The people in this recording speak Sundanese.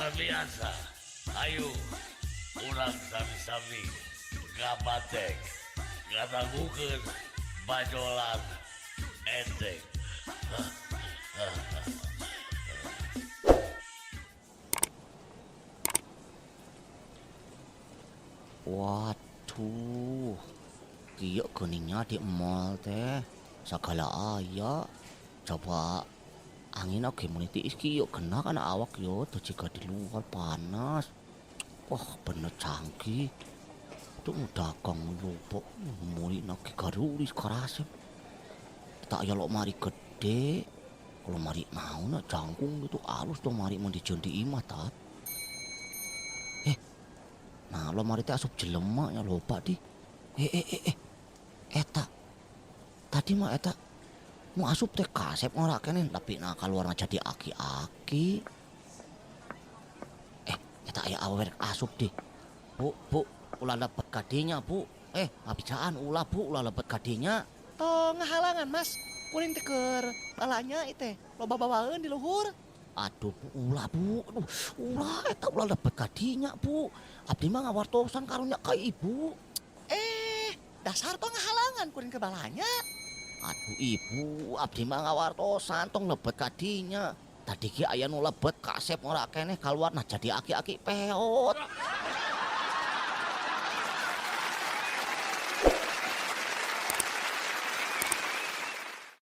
Luar biasa. Ayo urang sami-sami ngabatek ngadangukeun bajolan enteng. Waduh, kieu geuningnya di mall teh sagala aya. Coba angin oge meuni tiis kieu kena kana awak yo teu jiga di luar panas. Wah, bener canggih. Tuh dagang loba meuli ge garulis karasep. Tak aya lomari gede. Lomari naon jangkung gitu alus lomari mun dijieun di imah tat. Nah, lomari teh asup jelema nya loba di. Eta. Tadi mah eta nu asup teh kasep ngora keneh tapi nah kaluarna jadi aki-aki. Eta aya awewe rek asup di. Bu, bu, ulah lebet ka dinya, Bu. Ngabijaan ulah, Bu, ulah lebet ka dinya. Tong ngahalangan, Mas. Kuring teh keur lalanya ieu teh loba bawaeun di luhur. Aduh, Bu, ulah, Bu. Aduh, ulah eta ulah lebet ka dinya, Bu. Abdi mah ngawartosan karunya ka ibu. Dasar tong ngahalangan kuring ke balanya. Aduh, ibu, abdi mah ngawartosan tong lebet ka dinya. Tadi ge aya nu lebet kasep ora keneh kaluar nah jadi aki-aki peot.